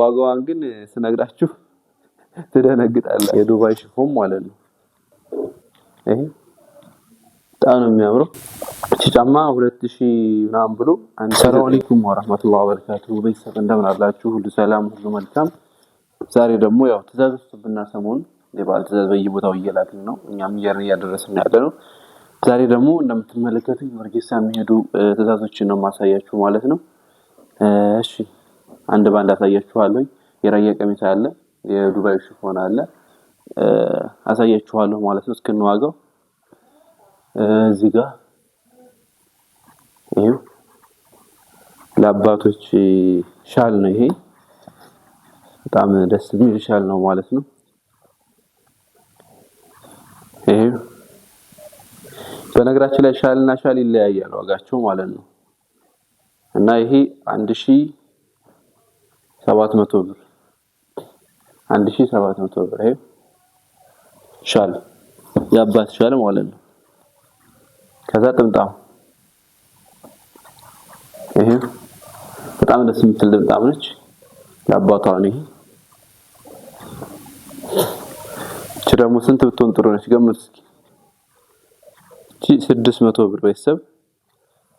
ዋጋዋን ግን ስነግራችሁ ትደነግጣላችሁ። የዱባይ ሽፎን ማለት ነው። ይሄ በጣም ነው የሚያምረው። እቺ ጫማ 2000 ምናምን ብሎ። ሰላም አለይኩም ወራህመቱላሂ ወበረካቱ። ቤተሰብ እንደምን አላችሁ? ሁሉ ሰላም፣ ሁሉ መልካም። ዛሬ ደግሞ ያው ትእዛዝ ወጥቶብና ሰሞኑን የበዓል ትእዛዝ በየቦታው እየላክን ነው። እኛም እያደረስን ያለ ነው። ዛሬ ደግሞ እንደምትመለከቱኝ ወርጌሳ የሚሄዱ ትእዛዞችን ነው የማሳያችሁ ማለት ነው። እሺ፣ አንድ ባንድ አሳያችኋለሁ። የራያ ቀሚስ አለ፣ የዱባይ ሽፎን አለ፣ አሳያችኋለሁ ማለት ነው። እስከነዋጋው እዚህ ጋር ይሄው ለአባቶች ሻል ነው። ይሄ በጣም ደስ የሚል ሻል ነው ማለት ነው። ይሄ በነገራችን ላይ ሻልና ሻል ይለያያል ዋጋቸው ማለት ነው። እና ይሄ 1700 ብር፣ 1700 ብር። ይሄ ሻል፣ የአባት ሻል ማለት ነው። ከዛ ጥምጣም፣ ይሄ በጣም ደስ የምትል ጥምጣም ነች። ለአባቷ ነው ይሄ። እቺ ደግሞ ስንት ብትሆን ጥሩ ነች? ገምቱ እስኪ። እቺ 600 ብር ቤተሰብ፣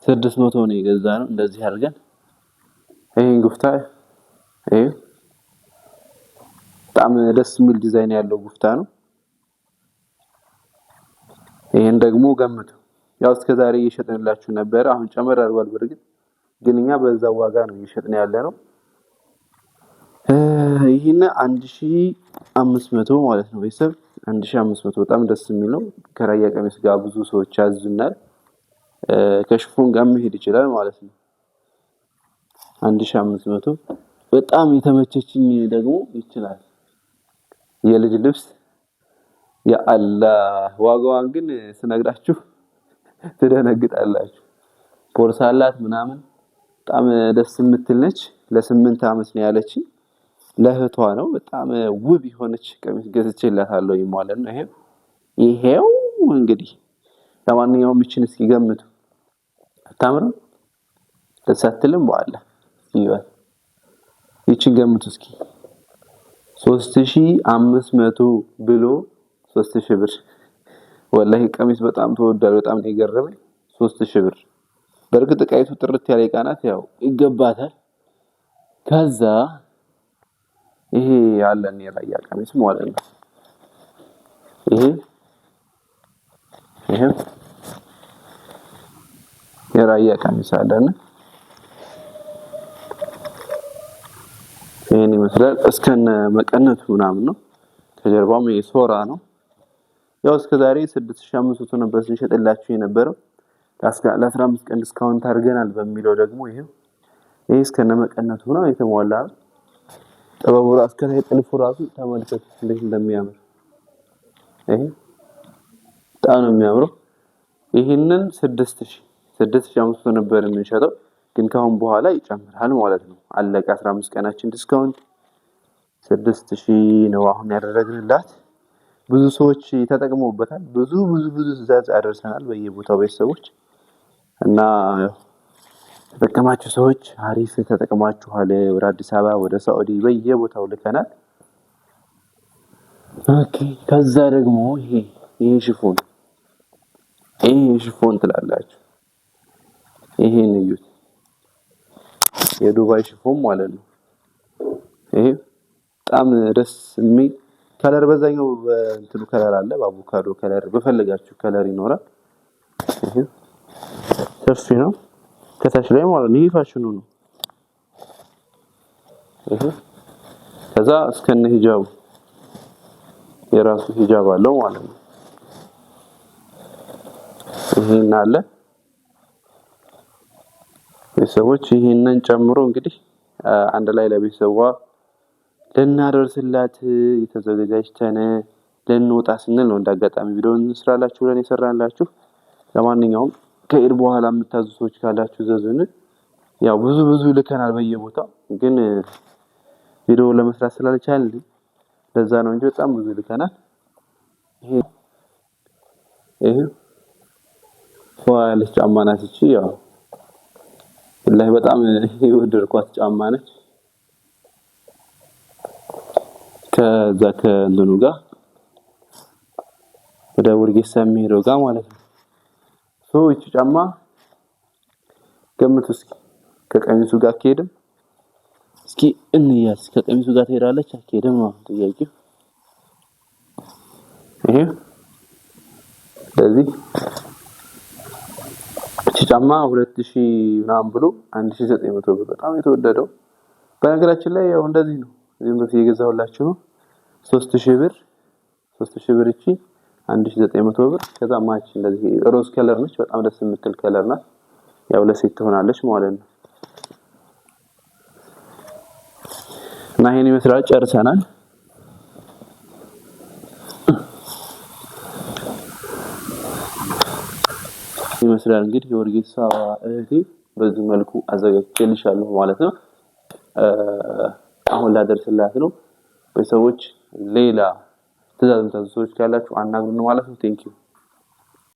600 ነው የገዛ ነው እንደዚህ አድርገን። ይሄን ጉፍታ፣ ይሄ በጣም ደስ የሚል ዲዛይን ያለው ጉፍታ ነው። ይሄን ደግሞ ገምቱ። ያው እስከ ዛሬ እየሸጥንላችሁ ነበር። አሁን ጨመር አድርጓል። በርግጥ ግን እኛ በዛው ዋጋ ነው እየሸጥን ያለ ነው። ይሄን 1500 ማለት ነው ቤተሰብ፣ 1500። በጣም ደስ የሚል ነው። ከራያ ቀሚስ ጋር ብዙ ሰዎች ያዙናል። ከሽፎን ጋር መሄድ ይችላል ማለት ነው። 1500። በጣም የተመቸችኝ ደግሞ ይችላል የልጅ ልብስ። ያ አላህ፣ ዋጋዋን ግን ስነግራችሁ ትደነግጣላችሁ። ቦርሳ አላት ምናምን፣ በጣም ደስ የምትል ነች። ለ8 ዓመት ነው ያለችኝ። ለእህቷ ነው። በጣም ውብ የሆነች ቀሚስ ገዝቼላታለሁ ማለት ነው። ይሄው እንግዲህ ለማንኛውም ይችን እስኪ ገምቱ። አታምርም? ደስ አትልም? በኋላ ይባል ይችን ገምቱ እስኪ። 3500 ብሎ 3000 ብር። ወላሂ ቀሚስ በጣም ተወዷል። በጣም ነው የገረመኝ። 3000 ብር። በእርግጥ እቃይቱ ጥርት ያለ እቃ ናት፣ ያው ይገባታል። ከዛ ይሄ ያለን የራያ ቀሚስ ማለት ነው። ይሄ የራያ ቀሚስ አለን። ይሄን ይመስላል እስከነ መቀነቱ ምናምን ነው። ከጀርባውም የሶራ ነው። ያው እስከ ዛሬ 6500 ነበር ስንሸጥላችሁ የነበረው። ለ15 ቀን discount አድርገናል በሚለው ደግሞ ይሄ እስከነ መቀነቱ ነው የተሟላ ነው። ጥበቡ ራሱ ከላይ ጥልፉ ራሱ ተመልከቱ እንዴት እንደሚያምር። ይሄ በጣም ነው የሚያምረው። ይሄንን 6000፣ 6500 ነበር የምንሸጠው፣ ግን ካሁን በኋላ ይጨምራል ማለት ነው። አለቀ 15 ቀናችን discount፣ 6000 ነው አሁን ያደረግንላት። ብዙ ሰዎች ተጠቅመውበታል። ብዙ ብዙ ብዙ ትዕዛዝ አደርሰናል በየቦታው ቤተሰቦች፣ እና ተጠቀማችሁ ሰዎች አሪፍ ተጠቅማችኋል። ወደ አዲስ አበባ፣ ወደ ሳዑዲ በየቦታው ልከናል። Okay፣ ከዛ ደግሞ ይሄ ሽፎን፣ ይሄ ሽፎን ትላላችሁ። ይሄን እዩት። የዱባይ ሽፎን ማለት ነው። ይሄ በጣም ደስ የሚል color፣ በዛኛው በእንትኑ color አለ፣ በአቮካዶ color፣ በፈለጋችሁ color ይኖራል። ይሄ ሰፊ ነው ከታች ላይ ማለት ነው። ይሄ ፋሽኑ ነው። ይሄ ከዛ እስከነ ሂጃቡ፣ የራሱ ሂጃብ አለው ማለት ነው። ይሄን አለ ቤተሰቦች፣ ይሄንን ጨምሮ እንግዲህ አንድ ላይ ለቤተሰቧ ልናደርስላት የተዘጋጅተን ልንወጣ ስንል ነው እንዳጋጣሚ ቪዲዮ እንስራላችሁ ብለን የሰራንላችሁ። ለማንኛውም ከኢድ በኋላ የምታዙ ሰዎች ካላችሁ ዘዙን። ያው ብዙ ብዙ ልከናል በየቦታው፣ ግን ቪዲዮ ለመስራት ስላልቻልን ለዛ ነው እንጂ በጣም ብዙ ልከናል። ይሄ ፏ ያለች ጫማ ናት እቺ። ያው ወላሂ በጣም የወደድኳት ጫማ ነች። ከዛ ከእንትኑ ጋር ወደ ውርጌሳ የሚሄደው ጋር ማለት ነው። So ይቺ ጫማ ገምቱ እስኪ ከቀሚሱ ጋር አትሄድም? እስኪ እንያዝ፣ ከቀሚሱ ጋር ትሄዳለች አትሄድም ነው ጥያቄው። ይሄ ስለዚህ እቺ ጫማ 2000 ምናምን ብሎ 1900 ብር በጣም የተወደደው። በነገራችን ላይ ያው እንደዚህ ነው። እዚህም በፊት የገዛሁላችሁ ነው 3000 ብር፣ 3000 ብር፣ እቺ 1900 ብር። ከዛ match እንደዚህ rose color ነች፣ በጣም ደስ የምትል color ናት። ያው ለሴት ትሆናለች ማለት ነው። እና ይሄን ይመስላል፣ ጨርሰናል። ይመስላል እንግዲህ የወርጌሳ እህቴ በዚህ መልኩ አዘጋጅቼልሻለሁ ማለት ነው። አሁን ላደርስላት ነው። ቤተሰቦች ሌላ ትዕዛዝ የምታዙ ሰዎች ካላችሁ አናግሩን ማለት ነው። Thank you።